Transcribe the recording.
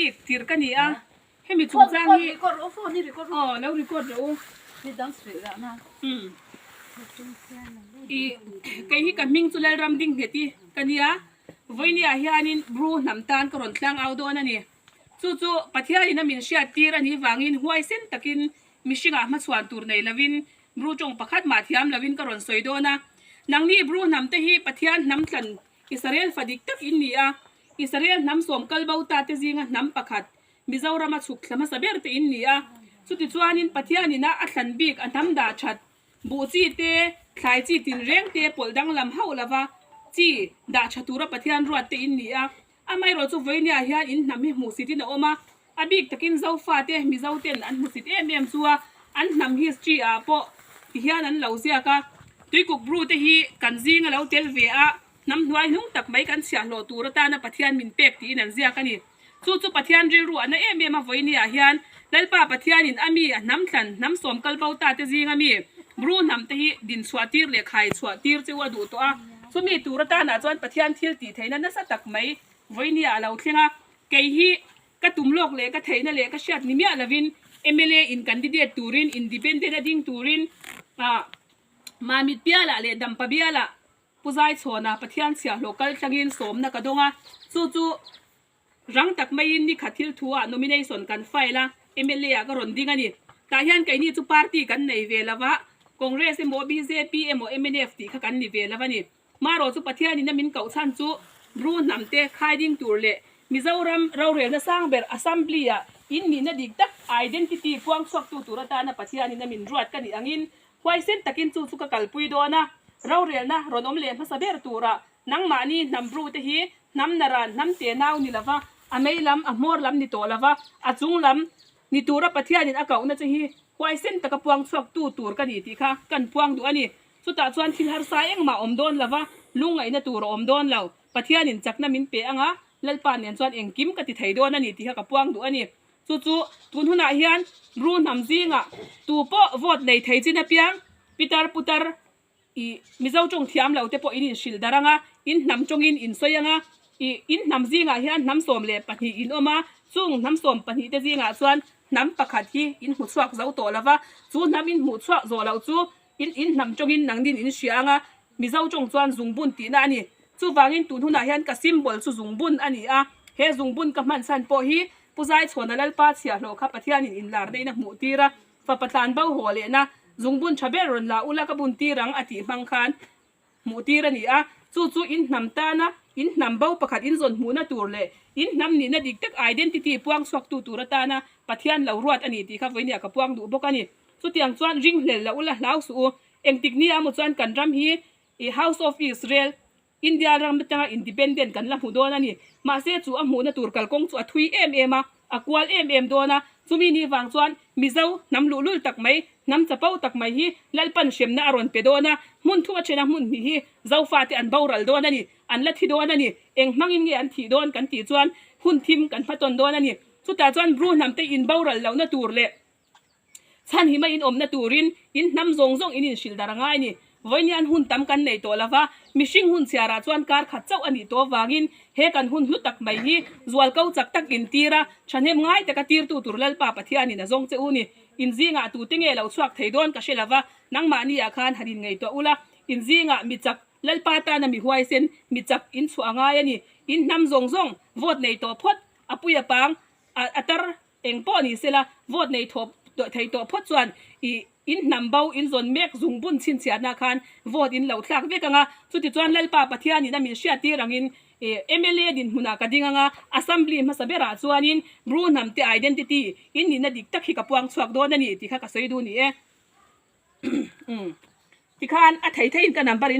bik tir ka ni a, hemi chungchang hi aw lo record rawh u. Umm ih kei hi ka hming chu Lalram Dingngheti ka nia, vawinia hianin Bru hnam tan ka rawn tlang au dawn a ni. Chu chu Pathianin a min hriat tir a nih vangin huaisen takin mihringah hmachhuan tur nei lovin Bru tawng pakhat mah thiam lovin ka rawn sawi dawn a. Nangni Bru hnam te hi Pathian hnam thlan Israel fa dik tak in ni a, Israel hnam sawm kal bo ta te zinga hnam pakhat Mizorama chhuk thla hmasa ber te in ni a. Chutichuanin Pathianin a a thlan bik a hnam dah that Buh chi te, thlai chi tinreng te pawlh danglam hauh lova chi dah tha tura Pathian ruat te in ni a. Amaherawh chu vawinia hian in hnam hi hmuhsit in a awm a, a bik takin Zofa te, Mizo ten an hmusit em em chu a, an hnam history ah pawh ti hian an lo ziak a. Tuikuk Bru te hi kan zing a lo tel ve a, hnam hnuai hnung tak mai kan chhiahhlawh tur atana Pathian min pek tiin an ziak a ni. Chu chu Pathian rilru a na em em a vawinia hian Lalpa Pathianin a mi a hnam thlan hnam sawm kal bo ta te zinga mi Bru hnam te hi din chhuah tir leh khai chhuah tir chu a duh tawh a. Chumi tur atanah chuan Pathian thil tih theihna nasa tak mai vawinia a lo thleng a. Kei hi ka tum lawk leh ka theihna leh ka hriat ni miah lovin mla in candidate turin independent a ding turin ah Mamit bialah leh Dampa bialah Pu Zaichhawna Pathian chhiahhlawh kal tlangin sawmna ka dawng a, chu chu rang tak maiin ni khat thil thu ah nomination kan file a, mla ah ka rawn ding a ni. Tah hian keini chu party kan nei ve lo va, Congress emaw bjp emaw mnf tih kha kan ni ve lo a ni. Marawh chu Pathianin a min koh chhan chu Bru hnam te khai ding tur leh Mizoram rorelna sang ber Assembly ah in nihna dik tak identity puang chhuaktu tur atana Pathianin a min ruat ka nih angin Huaisen takin chu chu ka kalpui dawn a, rorelna rawn awm leh hmasa ber turah nangmahni hnam bru te hi hnam naran hnam te nau ni lova, a mei lam, a hmawr lam ni tawh lova, a chung lam ni tura Pathianin a kohna che hi huaisen taka puang chhuak tu tur ka ni tih kha kan puang duh a ni. Chutah chuan thil harsa engmah awm dawn lova, lungngaihna tur a awm dawn lo. Pathianin chakna min pe anga, Lalpa nen chuan engkim ka ti thei dawn a ni tih kha ka puang duh a ni. Chu chu tun hunah hian Bru hnam zingah tu pawh vote nei thei chin apiang pitar putar ih Mizo tawng thiam lo te pawh in inhrilh darh anga, in hnam tawngin in sawi anga, ih in hnam zingah hian hnam 12 in awm a, chung hnam 12 te zingah chuan hnam pakhat hi in hmu chhuak zo tawh lo va, chu hnam in hmuh chhuak zawh loh chu in in hnam tawngin nangnin in hria anga, Mizo tawng chuan zungbun tihna a ni. Chuvangin tun hunah hian ka symbol chu zungbun a ni a, he zungbun ka hman chhan pawh hi Pu Zaichhawna Lalpa chhiahhlawh kha Pathianin inlar neihna hmuh tir a, fapa tlan bo haw lehna zungbun tha ber rawn la ula ka bun tir ang a tih hmang khan hmuh tir a ni a. Chu chu in hnam tana in hnam bo pakhat in zawn hmuhna tur leh in hnam nihna dik tak identity puang chhuaktu tur atana Pathian lo ruat a ni tih kha vawinia ka puang duh bawk a ni. Chutiang chuan ringhlel loh ula hlau suh u. Engtik nia maw chuan kan ram hi i House of Israel, India ram atanga independent kan la hmu dawn a ni. Mahse chu a hmuhna tur kalkawng chu a thui em em a, a kual em em dawn a. Chumi ni vang chuan Mizo hnam luhlul tak mai, hnam chapo tak mai hi Lalpan hremna a rawn pe dawn a. Hmun thum a then a hmun hnih hi Zofate an boral dawn a ni, an la thi dawn a ni. Eng hmangin nge an thih dawn kan tih chuan hun thim kan hmatawn dawn a ni. Chutah chuan Bru hnamte inboral lohna tur leh Chhan hi mai in awmna turin in hnam zawng zawng in inhrilh dar a ngai ni. Vawiin hun tam kan nei tawh lova, mihring hun chhiarah chuan kar khat chauh a nih tawh avangin he kan hun hlu tak mai hi zualko chak tak in tir a, thahnem ngai taka tirtu tur Lalpa Pathianin a zawng che u ni. In zingah tute nge lo chhuak thei dawn ka hre lova, nangmahni ah khan han inngaihtuah ula, in zingah mi chak Lalpa tana mi huaisen mi chak in chhuah a ngai a ni. In hnam zawng zawng vote nei tawh phawt a pui a pang a tar Eng pawh ni sela, vote nei thawh thei tawh phawt chuan i in hnam bo in zawn mek zung bun chhinchhiatna khan vote in lo thlak vek ang a, chutichuan Lalpa Pathianin a min hriattir angin i mla dinhmunah ka ding ang a, Assembly hmasa berah chuanin Bru hnamte identity in nihna dik tak hi ka puang chhuak dawn a ni tih kha ka sawi duh ni e. Tikhan a thei theiin ka number in duh.